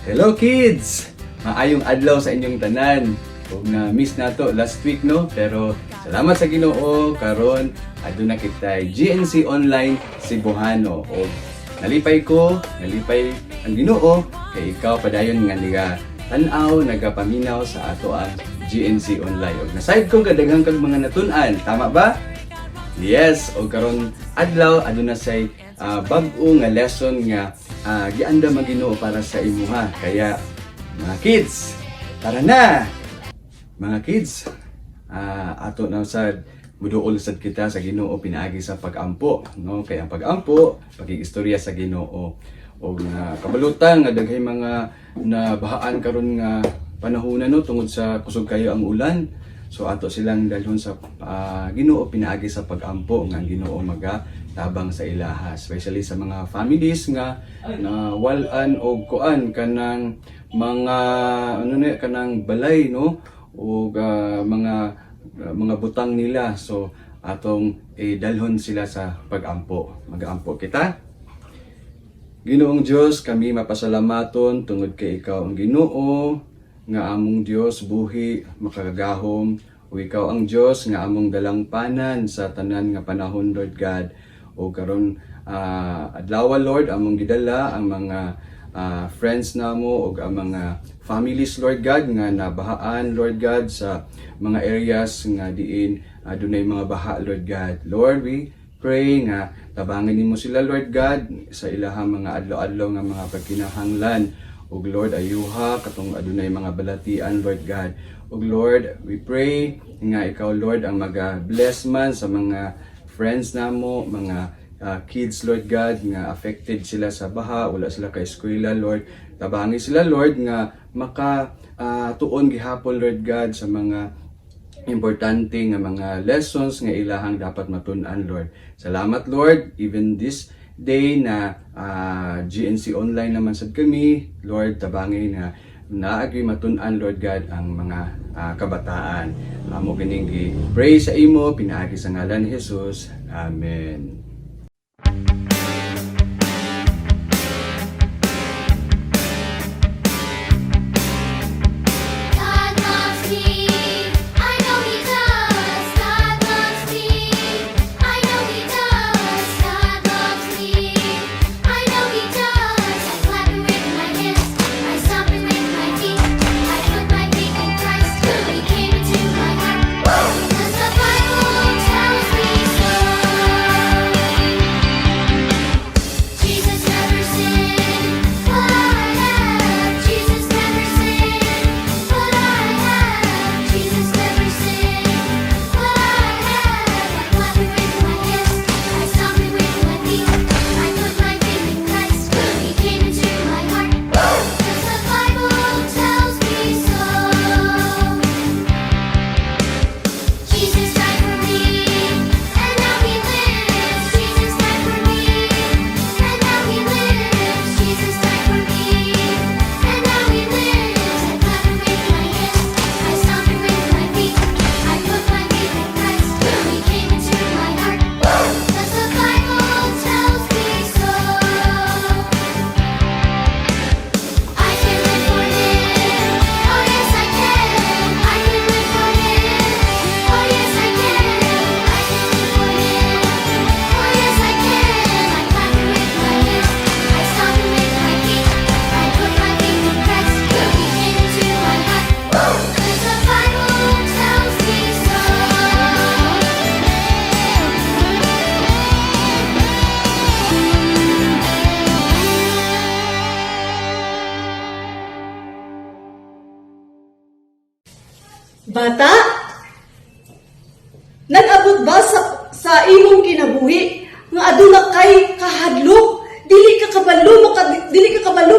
Hello, kids! Maayong adlaw sa inyong tanan. Ug na miss nato last week, no, pero salamat sa Ginoo, karon aduna kitay GNC Online Cebuano. Og nalipay ko, nalipay ang Ginoo kay ikaw padayon nga niga tan-aw, nagapaminaw sa ato ang GNC Online. Og nasayod ko kadaghan kag mga natun-an, tama ba? Yes, og karon adlaw aduna say bag-o nga lesson nga giandam ang Ginoo para sa imuha. Kaya mga kids, tara na. Mga kids, ato na sad muduol sad kita sa Ginoo pinaagi sa pag-ampo, no? Kay ang pag-ampo, pakigistorya sa Ginoo. Og na kabalutan nga daghay mga nabahaan karon nga panahona, no, tungod sa kusog kayo ang ulan. So ato silang dalhon sa Ginoo pinaagi sa pag-ampo nga ang Ginoo maga tabang sa ilaha, especially sa mga families nga nawal-an og kuan, kanang mga ano na, kanang balay, no, ug mga butang nila. So atong dalhon sila sa pag-ampo. Mag-ampo kita. Ginoong Dios, kami mapasalamaton tungod kay ikaw ang Ginoo nga among Dios, buhi, makagagahom, ug ikaw ang Dios nga among dalangpanan sa tanan nga panahon, Lord God. O karon adlaw, Lord, among gidala ang mga friends namo ug ang mga families, Lord God, nga nabahaan, Lord God, sa mga areas nga diin adunay mga baha, Lord God. Lord, we pray nga tabangan nimo sila, Lord God, sa ilahang mga adlaw-adlaw nga mga pagkinahanglan. Ug Lord, ayuha katong adunay mga balatian, Lord God. Ug Lord, we pray nga ikaw, Lord, ang maga-bless man sa mga friends namo, mga kids, Lord God, nga affected sila sa baha, wala sila ka eskwela, Lord. Tabangi sila, Lord, nga maka tuon gihapon, Lord God, sa mga importante nga mga lessons nga ilahang dapat matun-an, Lord. Salamat, Lord, even this day na GNC Online naman sad kami, Lord, tabangi na naagi matun-an, Lord God, ang mga kabataan. Amo kining gi-pray sa imo pinaagi sa ngalan ni Jesus. Amen. God loves me, I know He does. God loves me, I know He does. God loves me, I know He does. I clap and wave my hands, I stomp and wave my feet. I put my faith in Christ, He came into my heart. Because the Bible tells me so. Jesus never sinned, but I have. Jesus never sinned, but I have. Jesus never sinned, but I have. I clap and wave my hands, I stomp and wave my feet. I put my faith in Christ, He came into my heart. Because the Bible tells me so. Jesus died for me, and now He lives. Jesus died for me, and now He lives. Jesus died for me, and now He lives. I clap and wave my hands, I stomp and wave my feet. I put my faith in Christ, He came into my heart. 'Cause the Bible tells me so. I can live for Him. Oh yes, I can. I can live for Him. Oh yes, I can. I can live for Him. Oh yes, I can. I clap and wave my hands. I stomp and wave my feet. I put my faith in Christ. He came into my heart. 'Cause the Bible tells me so. Bata, nag-abot ba sa imong kinabuhi nga aduna kay kahadlok, dili ka kabalo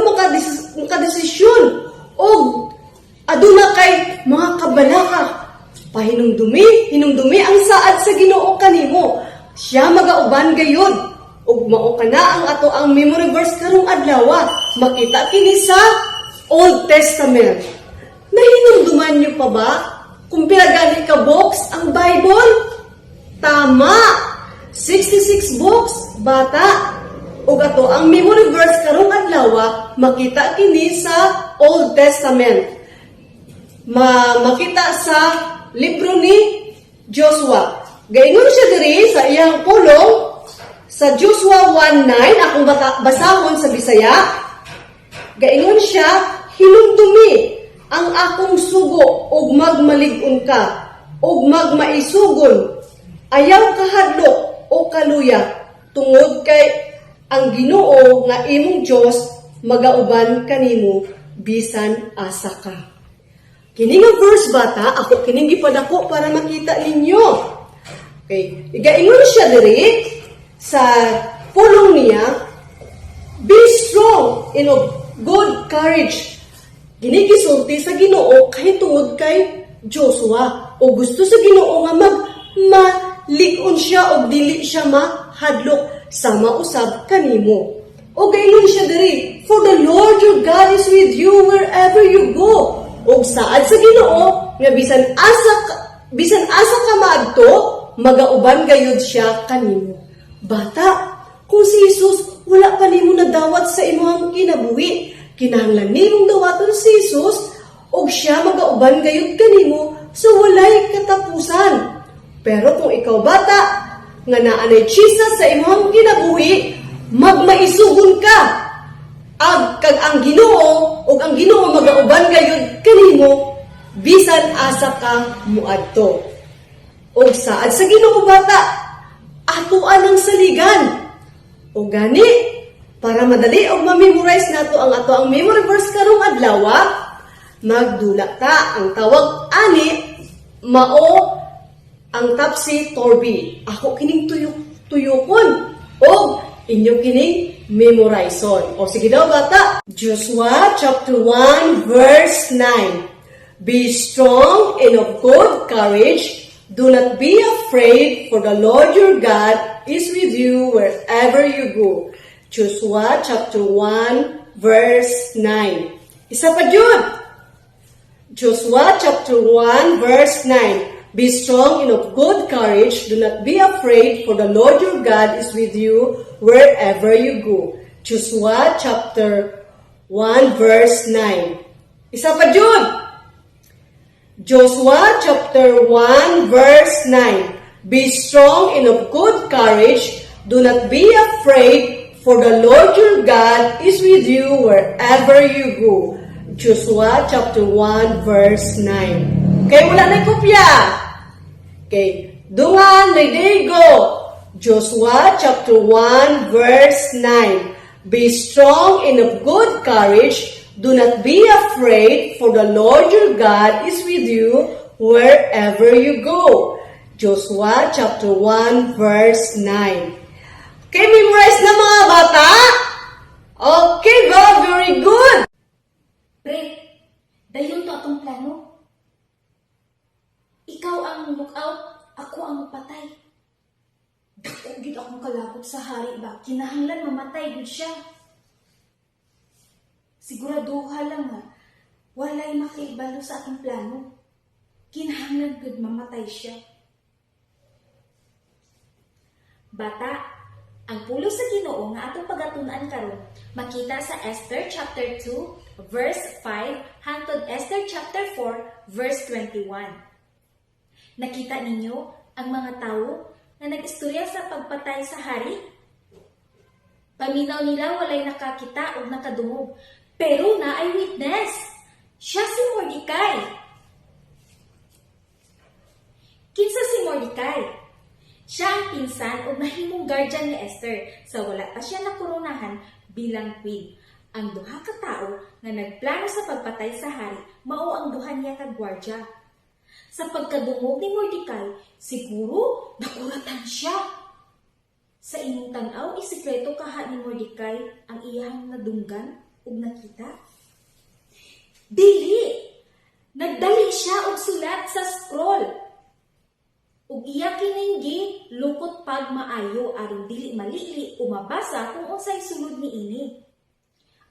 maka makadesisyon og aduna kay mga kabalaka? Pahinumdumi, hinumdumi ang saad sa Ginoo kanimo. Siya magauban gayud. Ug mao kana ang ato ang memory verse karong adlaw. Makita kini sa Old Testament. Nahinumduman niyo pa ba kung pila gani ka books ang Bible? Tama! 66 books, bata. Ug ato ang memory verse karong adlaw, makita kini sa Old Testament. Makita sa libro ni Joshua. Gaingon siya diri sa iyang pulong sa Joshua 1:9, akong basahon sa Bisaya. Gaingon siya, "Hinumdumi ang akong sugo ug magmalig-on ka ug magmaisugon. Ayaw kahadlok o kaluya tungod kay ang Ginoo nga imong Dios magauban kanimo bisan asa ka." Kini nga verse, bata, ako kining gipadako para makita ninyo. Okay, igaingon siya diri sa pulong niya, "Be strong and of good courage." Kini gisulti sa Ginoo kay tungod kay Joshua. O gusto sa Ginoo nga mag malig-on siya og dili siya mahadlok, sama usab kanimo. O gaingon siya diri, "For the Lord your God is with you wherever you go." Og saad sa Ginoo nga bisan asa ka maadto, magauban gayud siya kanimo. Bata, kung si Jesus wala pa nimo nadawat sa imong kinabuhi, kinahanglan nimong dawaton si Jesus ug siya magauban gayud kanimo sa walay katapusan. Pero kung ikaw, bata, nga naa nay Jesus sa imong kinabuhi, magmaisugon ka. Ag kag ang Ginoo ug ang Ginoo magauban gayud kanimo bisan asa ka muadto. Og saad sa Ginoo, bata, atoa nang saligan. O gani, para madali og ma-memorize nato ang ato ang memory verse karong adlaw, magdula ta. Ang tawag ani mao ang Topsy Turvy. Ako kining tuyok tuyokon og inyo kining memorizon. O sige daw, bata. Joshua chapter 1 verse 9. "Be strong and of good courage. Do not be afraid, for the Lord your God is with you wherever you go." Joshua chapter 1 verse 9. Isa pa jud. Joshua chapter 1 verse 9. "Be strong and of good courage. Do not be afraid, for the Lord your God is with you wherever you go." Joshua chapter 1 verse 9. Isa pa jud. Joshua chapter 1 verse 9. "Be strong and of good courage. Do not be afraid, for the Lord your God is with you wherever you go." Joshua chapter 1 verse 9. Okay, wala na kopya. Okay, dungan, ready, go. Joshua chapter 1 verse 9. "Be strong and of good courage. Do not be afraid, for the Lord your God is with you wherever you go." Joshua chapter 1 verse 9. Okay, memorize na, mga bata? Okay ba? Very good! Pre, dayon to atong plano. Ikaw ang lookout, ako ang mapatay. Dako gid akong kalabot sa hari ba? Kinahanglan mamatay gud siya. Siguraduha lang nga, walay makaibalo sa atong plano. Kinahanglan gud mamatay siya. Bata, ang pulong sa Ginoo nga atong pagatun-an karon makita sa Esther chapter 2 verse 5 hangtod Esther chapter 4 verse 21. Nakita ninyo ang mga tawo nga nag-istorya sa pagpatay sa hari? Paminaw nila, walay nakakita o nakadungog. Pero naay witness. Siya si Mordecai. Kinsa si Mordecai? Siya ang pinsan o nahimong guardian ni Esther sa wala pa siya nakoronahan bilang queen. Ang duha ka tawo nga nagplano sa pagpatay sa hari mao ang duha niya ka gwardya. Sa pagkadungog ni Mordecai, siguro nakuratan siya. Sa imong tan-aw, isikreto kaha ni Mordecai ang iyang nadunggan ug nakita? Dili! Nagdali siya og sulat sa scroll. Ug iya kining gilukot pag maayo aron dili malili o mabasa kung unsay sulod niini.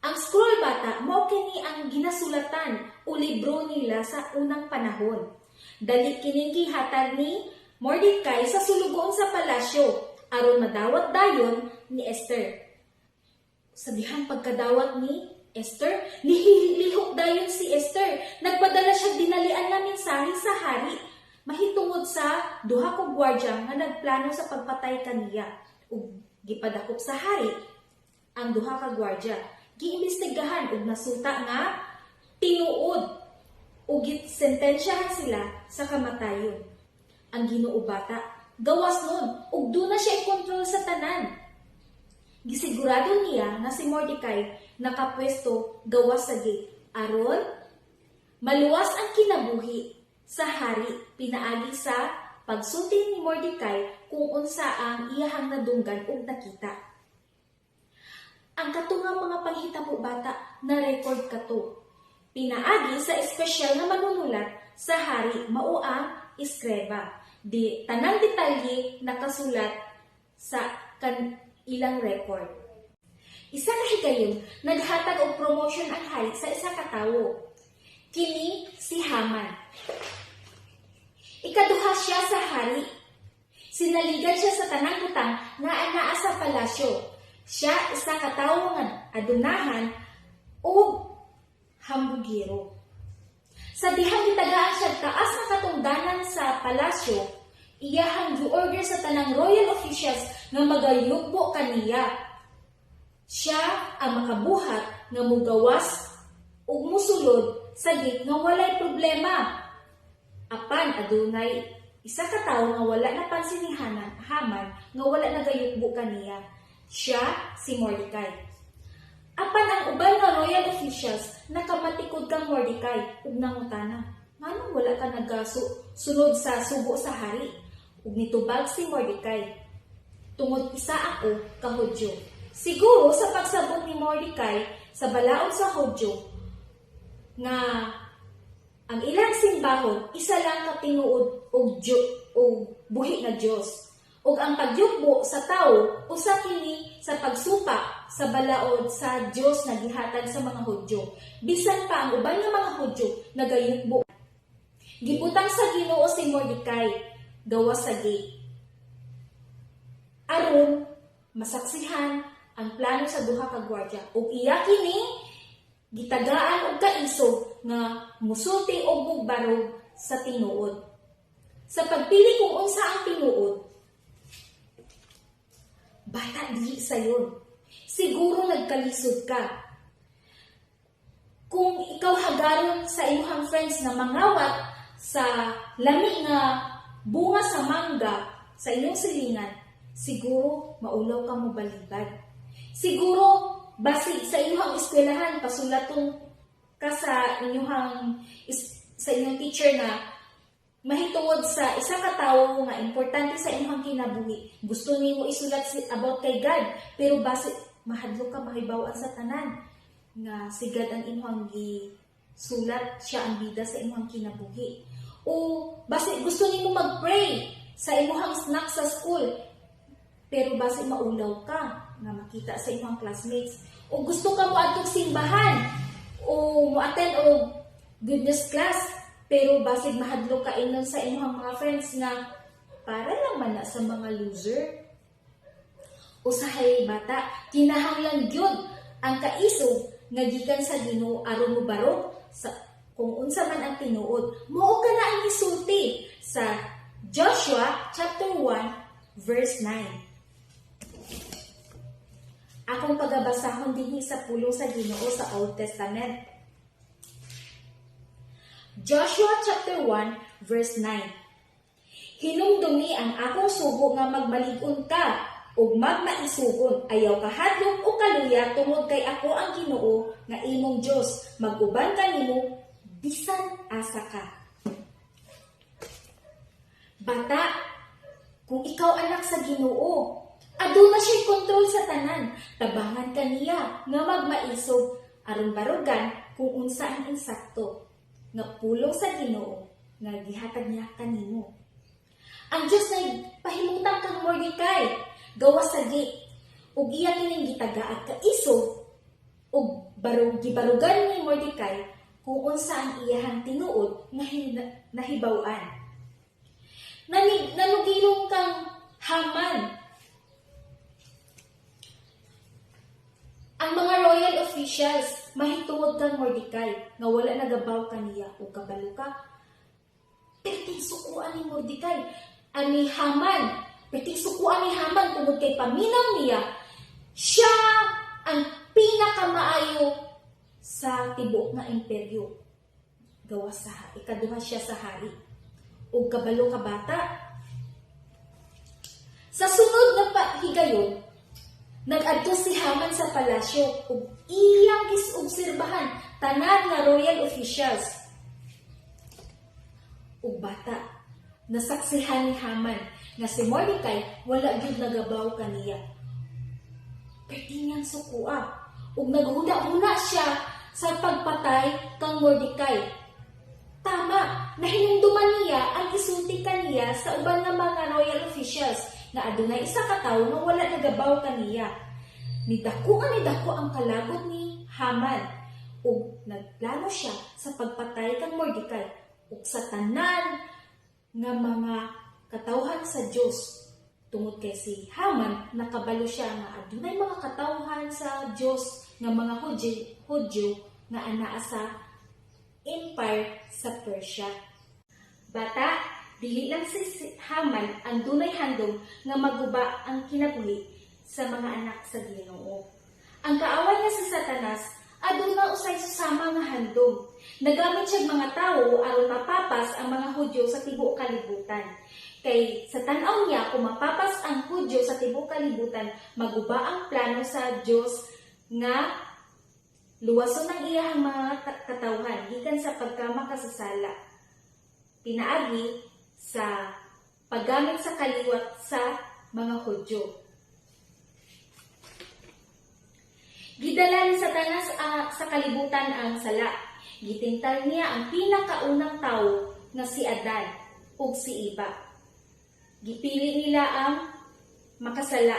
Ang scroll, bata, mao kini ang ginasulatan o libro nila sa unang panahon. Dali kining gihatag ni Mordecai sa sulugoon sa palasyo aron madawat dayon ni Esther. Sa dihang pagkadawat ni Esther, nihilihok dayon si Esther. Nagpadala siya dinalian nga mensahe sa hari mahitungod sa duha ka gwardiya nga nagplano sa pagpatay kaniya. Ug gipadakop sa hari ang duha ka gwardiya. Giimbestigahan ug nasuta nga tinuod ug gisentensyahan sila sa kamatayon. Ang Ginoo, bata, gawas nun ug duna siya kontrol sa tanan. Gisigurado niya nga si Mordecai nakapwesto gawas sa gate aron maluwas ang kinabuhi sa hari pinaagi sa pagsulti ni Mordecai kung unsa ang iyahang nadunggan ug nakita. Ang katungang mga panghitabo, bata, na record kato. Pinaagi sa espesyal nga manunulat sa hari, mao ang eskreba. Di tanang detalye nakasulat sa kan ilang record. Isa ka higayon, naghatag og promotion ang hari sa isa ka tawo. Kini si Haman. Ikaduha siya sa hari. Sinaligan siya sa tanang butang nga anaa sa palasyo. Siya isa ka tawo nga adunahan ug hambugiro. Sa dihang gitagaan siya taas nga katungdanan sa palasyo, iyahang gi-order sa tanang royal officials nga magayugbo kaniya. Siya ang makabuhat nga mugawas ug musulod sa gate nga walay problema. Apan adunay isa ka tawo nga wala napansin ni Haman nga wala nagayugbo kaniya. Siya si Mordecai. Apan ang uban nga royal officials nakamatikod kang Mordecai ug nangutana, "Nganong wala ka nagasunod sa sugo sa hari?" Ug nitubag si Mordecai, "Tungod isa ako ka Hudyo." Siguro sa pagsabot ni Mordecai sa balaod sa Hudyo nga ang ilang simbahon isa lang ka tinuod og buhi nga Dios. Ug ang pagyugbo sa tawo usa kini sa pagsupak sa balaod sa Dios nga gihatag sa mga Hudyo. Bisan pa ang uban nga mga Hudyo nagayugbo. Gibutang sa Ginoo si Mordecai gawas sa gate aron masaksihan ang plano sa duha ka gwardiya ug iya kini gitagaan og kaisog nga musulti og mugbarog sa tinuod. Sa pagpili kung unsa ang tinuod, bata, dili sayon. Siguro nagkalisod ka. Kung ikaw hagaron sa imong friends na mangawat sa lami nga bunga sa mangga sa inyong silingan, siguro maulaw ka mo balibad. Siguro basig sa inyong eskwelahan pasulaton ka sa inyong teacher na mahitungod sa isa ka tawo nga importante sa inyong kinabuhi. Gusto nimo isulat about kay God, pero basi mahadlok ka mahibaw-an sa tanan nga si God ang inyong gisulat, siya ang bida sa inyong kinabuhi. O basi gusto nimo mag-pray sa imong snack sa school, pero basi maulaw ka nga makita sa imong classmates. O gusto ka mo adtong simbahan o mo attend og goodness class, pero basig mahadlok ka ingnon sa imong mga friends nga para lang man na sa mga loser. Usahay, bata, kinahanglan gyud ang kaisog nga gikan sa Ginoo aron mobarog sa kung unsa man ang tinuod. Mao kana ang gisulti sa Joshua chapter 1 verse 9. Akong pagabasahon dinhi sa pulong sa Ginoo sa Old Testament. Joshua chapter 1 verse 9. "Hinumdumi ang akong sugo nga magmalig-on ka ug magmaisugon. Ayaw kahadlok o kaluya tungod kay ako ang Ginoo nga imong Dios mag-uban kanimo bisan asa ka." Bata, kung ikaw anak sa Ginoo, aduna siya kontrol sa tanan. Tabangan ka niya nga magmaisog aron barugan kung unsa ang insakto nga pulong sa Ginoo nga gihatag niya kanimo. Ang Dios nagpahimutang kang Mordecai gawas sa gate ug iya kining gitagaat kaisog ug barug gibarugan ni Mordecai kung unsa ang iyahang tinuod nga nahibaw-an. Nanugilong kang Haman. Ang royal officials mahitungod kang Mordecai nga wala nagabaw kaniya. Ug kabalo ka, perting sukuan ni Mordecai ani Haman. Perting sukuan ni Haman tungod kay paminaw niya, siya ang pinakamaayo sa tibuok nga imperyo. Gawas sa ikaduha siya sa hari. Ug kabalo ka, bata, sa sunod nga higayon, nag-adto si Haman sa palasyo ug iyang gisobserbahan tanan nga royal officials. Ug bata, nasaksihan ni Haman nga si Mordecai wala gyud nagabaw kaniya. Perti niyang sukua. Ug naghuna-huna siya sa pagpatay kang Mordecai. Tama, nahinumduman niya ang isulti kaniya sa uban nga mga royal officials nga adunay isa ka tawo nga wala nagabaw kaniya. Nidako nga nidako ang kalagot ni Haman ug nagplano siya sa pagpatay kang Mordecai ug sa tanan nga mga katawhan sa Dios, tungod kay si Haman nakabalo siya nga adunay mga katawhan sa Dios nga mga Hudyo nga anaa sa empire sa Persia. Bata, dili lang si Haman ang dunay handom nga maguba ang kinabuhi sa mga anak sa Ginoo. Ang kaaway nga si Satanas aduna usay susama nga handom. Nagamit siya mga tawo aron mapapas ang mga Hudyo sa tibuok kalibutan. Kay sa tan-aw niya, kung mapapas ang Hudyo sa tibuok kalibutan, maguba ang plano sa Dios nga luwason ang iyahang mga katawhan gikan sa pagkamakasasala pinaagi sa paggamit sa kaliwat sa mga Hudyo. Gidala ni Satanas sa kalibutan ang sala. Gitintal niya ang pinakaunang tawo nga si Adan ug si Eva. Gipili nila ang makasala.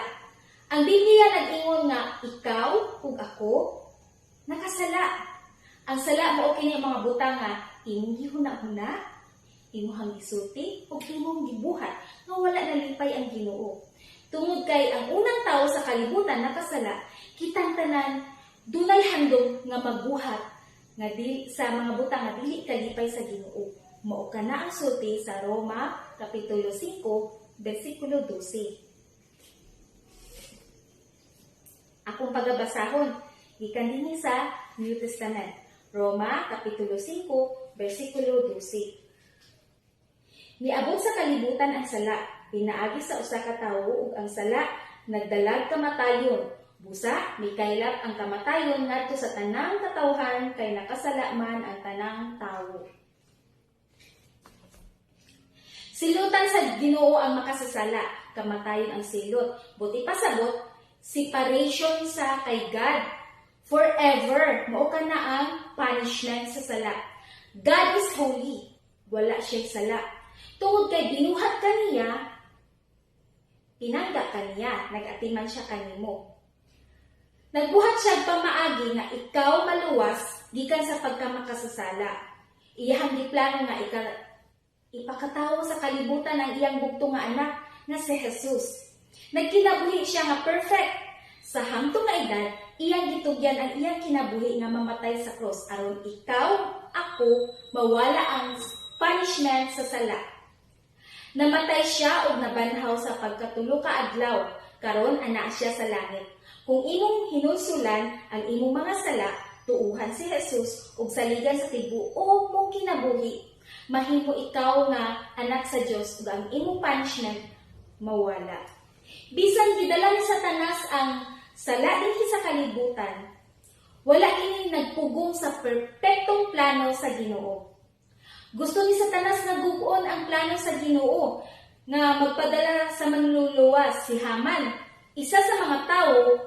Ang Biblia nag-ingon nga ikaw ug ako nakasala. Ang sala mao kini ang mga butang nga imong gihuna-huna, imong gisulti ug imong gibuhat nga wala nalipay ang Ginoo. Tungod kay ang unang tawo sa kalibutan nakasala, kitang tanan dunay handom nga magbuhat nga dili sa mga butang nga dili kalipay sa Ginoo. Mao kana ang sulti sa Roma kapitulo 5 bersikulo 12. Akong pagabasahon gikan dinhi sa New Testament. Roma kapitulo 5 bersikulo 12. Niabot sa kalibutan ang sala, pinaagi sa usa ka tawo, ug ang sala nagdalag kamatayon. Busa, mikaylap ang kamatayon ngadto sa tanang katawhan kay nakasala man ang tanang tawo. Silutan sa Ginoo ang makasasala, kamatayon ang silot. Buot ipasabot, separation sa kay God forever. Mao kana ang punishment sa sala. God is holy. Wala siya'y sala. Tungod kay binuhat ka niya, pinangga ka niya, nag-atiman siya kanimo. Nagbuhat siya pamaagi nga ikaw maluwas gikan sa pagkamakasasala. Iyahang giplano nga ipakatawo sa kalibutan ang iyang bugtong nga anak nga si Jesus. Nagkinabuhi siya nga perfect. Sa hamtong nga edad, iyang gitugyan ang iyang kinabuhi nga mamatay sa cross aron ikaw, ako, mawala ang punishment sa sala. Namatay siya ug nabanhaw sa pagkatulo ka adlaw. Karon anaa siya sa langit. Kung imong hinulsulan ang imong mga sala, tuuhan si Jesus ug saligan sa tibuok mong kinabuhi, mahimo ikaw nga anak sa Dios ug ang imong punishment mawala. Bisan gidala ni Satanas ang sala dinhi sa kalibutan, wala kini nagpugong sa perpektong plano sa Ginoo. Gusto ni Satanas nga gub-on ang plano sa Ginoo nga magpadala sa manluluwas si Haman, isa sa mga tawo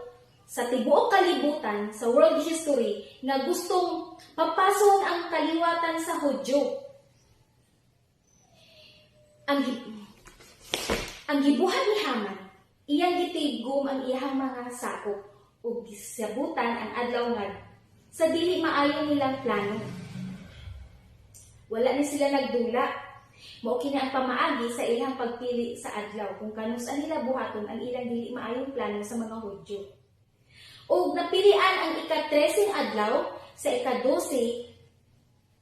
sa tibuok kalibutan sa world history nga gustong papason ang kaliwatan sa Hudyo. Ang gibuhat ni Haman, iyang gitigom ang iyang mga sakop ug gisabutan ang adlaw nga sa dili maayo nilang plano. Wala ni sila nagdula. Mao kini ang pamaagi sa ilang pagpili sa adlaw kung kanus-a nila buhaton ang ilang dili maayong plano sa mga Hudyo. Ug napilian ang ika-13 adlaw sa ika-12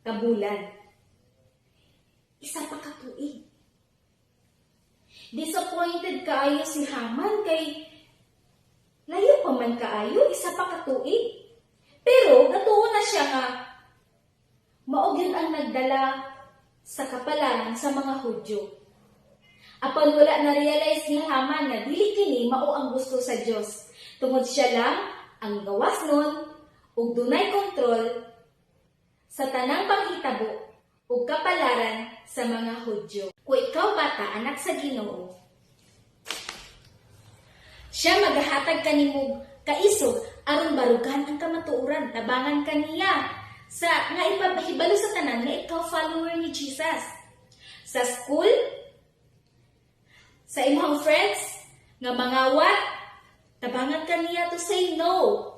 ka bulan. 1 pa ka tuig. Disappointed kaayo si Haman kay layo pa man kaayo, 1 pa ka tuig. Pero gatuo na siya nga mao gyud ang nagdala sa kapalaran sa mga Hudyo. Apan wala na realize ni Haman nga dili kini mao ang gusto sa Dios. Tungod siya lang ang gawas nun ug dunay kontrol sa tanang panghitabo ug kapalaran sa mga Hudyo. Kung ikaw, bata, anak sa Ginoo, siya magahatag kanimo kaisog aron barugan ang kamatuoran, tabangan kaniya sa nga ipahibalo sa tanan nga ikaw follower ni Jesus. Sa school, sa imong friends nga mangawat, tabangan kaniya to say no.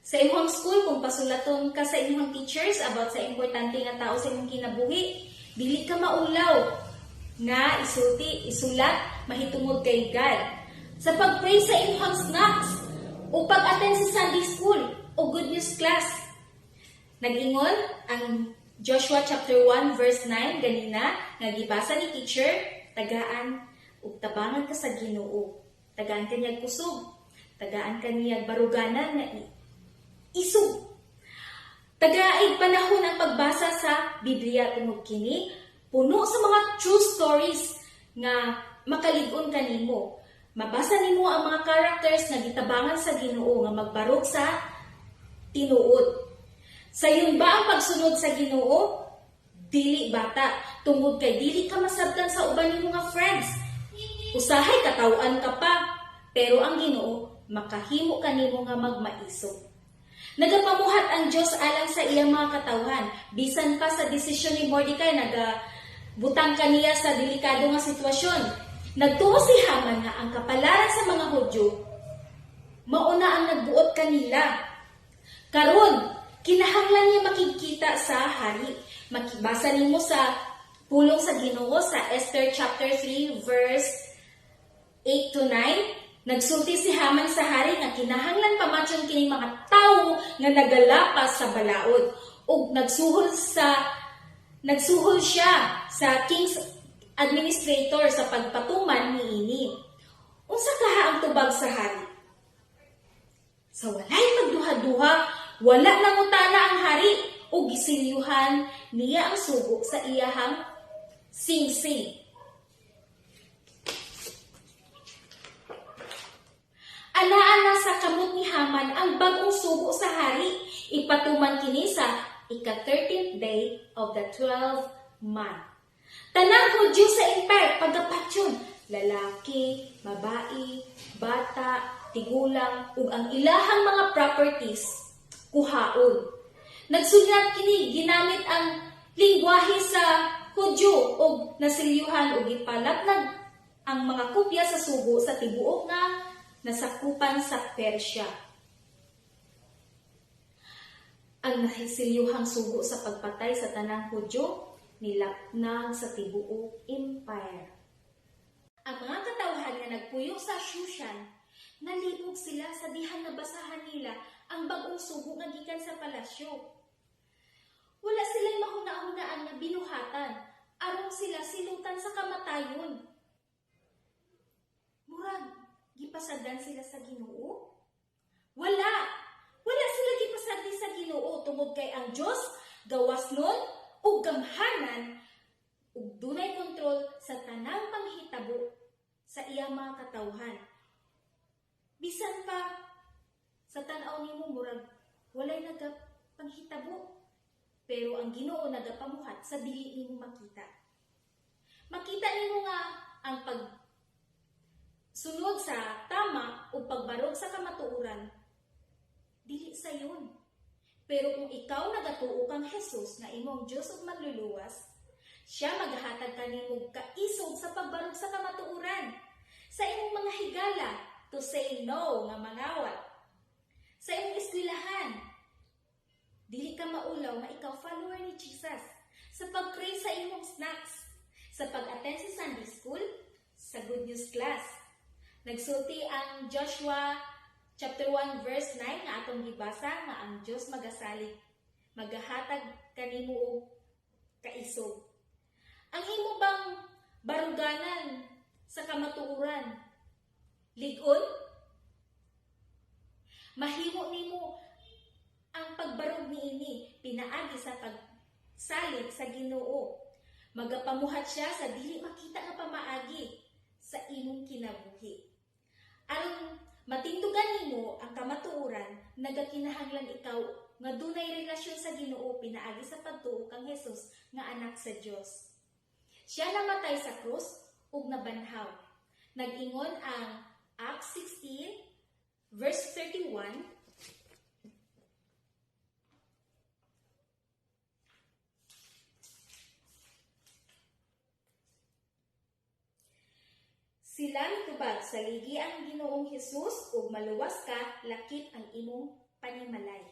Sa imong school, kung pasulaton ka sa imong teachers about sa importante nga tao sa imong kinabuhi, dili ka maulaw nga isulti, isulat mahitungod kay God. Sa pag-pray sa imong snacks o pag-attend sa Sunday school o Good News class. Nag-ingon ang Joshua chapter 1 verse 9 ganina nga gibasa ni teacher, tagaan ug tabangan ka sa Ginoo. Tagaan ka niya kusog, tagaan ka niya baruganan nga isog. Tagaig panahon ang pagbasa sa Biblia tungod kini puno sa mga true stories nga makalig-on kanimo. Mabasa nimo ang mga characters nga gitabangan sa Ginoo nga magbarog sa tinuod. Sayon ba ang pagsunod sa Ginoo? Dili, bata, tungod kay dili ka masabtan sa uban nimo nga friends. Usahay kataw-an ka pa, pero ang Ginoo makahimo kanimo nga magmaisog. Nagapamuhat ang Dios alang sa iyang mga katawhan. Bisan pa sa desisyon ni Mordecai naga butang kaniya sa delikado nga sitwasyon. Nagtuo si Haman nga ang kapalaran sa mga Hudyo mauna ang nagbuot kanila. Karon, kinahanglan niya makigkita sa hari. Makibasa nimo sa pulong sa Ginoo sa Esther chapter 3 verse 8 to 9. Nagsulti si Haman sa hari nga kinahanglan pamatyon kining mga tawo nga nagalapas sa balaod ug nagsuhol siya sa king's administrator sa pagpatuman niini. Unsa kaha ang tubag sa hari? Sa walay pagduha-duha, wala nangutana ang hari ug gisilyuhan niya ang sugo sa iyahang singsing. Anaa na sa kamot ni Haman ang bag-ong sugo sa hari. Ipatuman kini sa ika-13th day of the 12th month. Tanang Hudyo sa empire pagapatyon, lalaki, babae, bata, tigulang, ug ang ilahang mga properties kuhaon. Nagsulat kini ginamit ang lingwahe sa Hudyo ug nasilyuhan ug gipalapnag ang mga kopya sa sugo sa tibuok nga nasakupan sa Persya. Ang nasilyuhang sugo sa pagpatay sa tanang Hudyo nilapnag sa tibuok empire. Ang mga katawhan nga nagpuyo sa Shushan, nalibog sila sa dihang nabasahan nila ang bag-ong sugo nga gikan sa palasyo. Wala sila'y mahuna-hunaan nga binuhatan aron sila silutan sa kamatayon. Murag gipasadan sila sa Ginoo? Wala. Wala sila gipasagdi sa Ginoo tungod kay ang Dios gawas nun ug gamhanan ug dunay kontrol sa tanang panghitabo sa iyang mga katawhan. Bisan pa sa tan-aw nimo murag walay nagapanghitabo, pero ang Ginoo nagapamuhat sa dili nimo makita. Makita nimo nga ang pag sunod sa tama o pagbarog sa kamatuoran dili sayon. Pero kung ikaw nagatuo kang Jesus nga imong Dios ug Manluluwas, siya maghatag kanimo kaisog sa pagbarog sa kamatuoran. Sa imong mga higala, to say no nga mangawat. Sa imong eskwelahan, dili ka maulaw nga ikaw follower ni Jesus. Sa pag-pray sa imong snacks, sa pag-attend sa Sunday school, sa Good News class. Nagsulti ang Joshua Chapter 1 verse 9 nga atong gibasa nga ang Dios magasalig, magahatag kanimo og kaisog. Ang imo bang baruganan sa kamatuoran lig-on? Mahimo nimo ang pagbarog niini pinaagi sa pagsalig sa Ginoo. Magapamuhat siya sa dili makita nga pamaagi sa imong kinabuhi. Aron matindugan nimo ang kamatuoran, nagakinahanglan ikaw nga dunay relasyon sa Ginoo pinaagi sa pagtuo kang Jesus nga anak sa Dios. Siya namatay sa krus ug nabanhaw. Nag-ingon ang Acts 16 verse 31. Sila mitubag, "Saligi ang Ginoong Hesus ug maluwas ka lakip ang imong panimalay."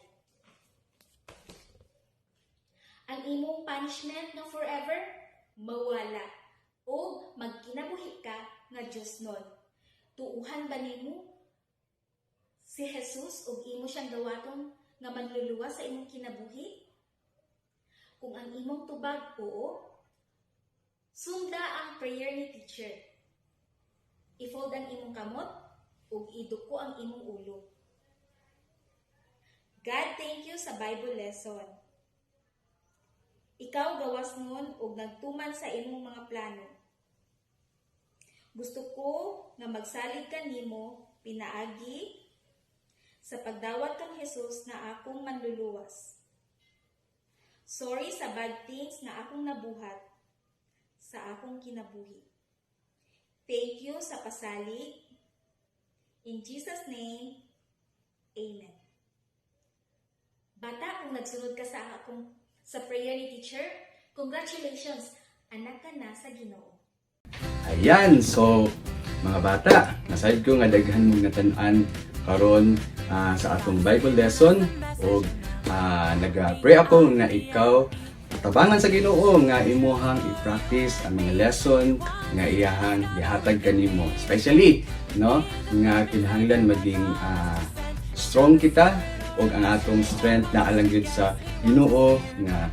Ang imong punishment nga forever mawala ug magkinabuhi ka nga Diosnon. Tuuhan ba nimo si Jesus ug imo siyang dawaton nga manluluwas sa imong kinabuhi? Kung ang imong tubag oo, sunda ang prayer ni teacher. I-fold ang imong kamot ug iduko ang imong ulo. God, thank you sa Bible lesson. Ikaw gawasnon ug nagtuman sa imong mga plano. Gusto ko nga magsalig ka nimo pinaagi sa pagdawat kang Jesus nga akong manluluwas. Sorry sa bad things nga akong nabuhat sa akong kinabuhi. Thank you sa pasalig. In Jesus' name, Amen. Bata, kung nagsunod ka sa prayer ni teacher, congratulations, anak ka na sa Ginoo. Ayan, so mga bata, nasayod ko nga daghan mong natan-an karon sa atong Bible lesson ug naga-pray ako nga ikaw tabangan sa Ginoo nga imuhang i-practice ang mga lesson nga iyahang gihatag kanimo, especially no nga kinahanglan maging strong kita ug ang atong strength naa lang gyud sa Ginoo nga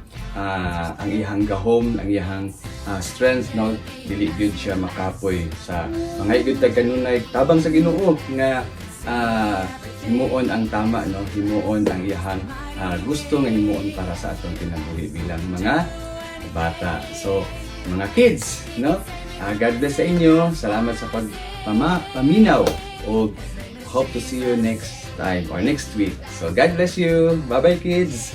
ang iyang gahom, ang iyang strength, no, dili gyud siya makapoy sa mga gyud ta kanunay tabang sa Ginoo nga himuon ang tama, no, himuon ang iyang gusto nga himuon para sa atong kinabuhi bilang mga bata. So mga kids, no, God bless sa inyo. Salamat sa pagpama paminaw ug hope to see you next time or next week. So God bless you. Bye bye, kids.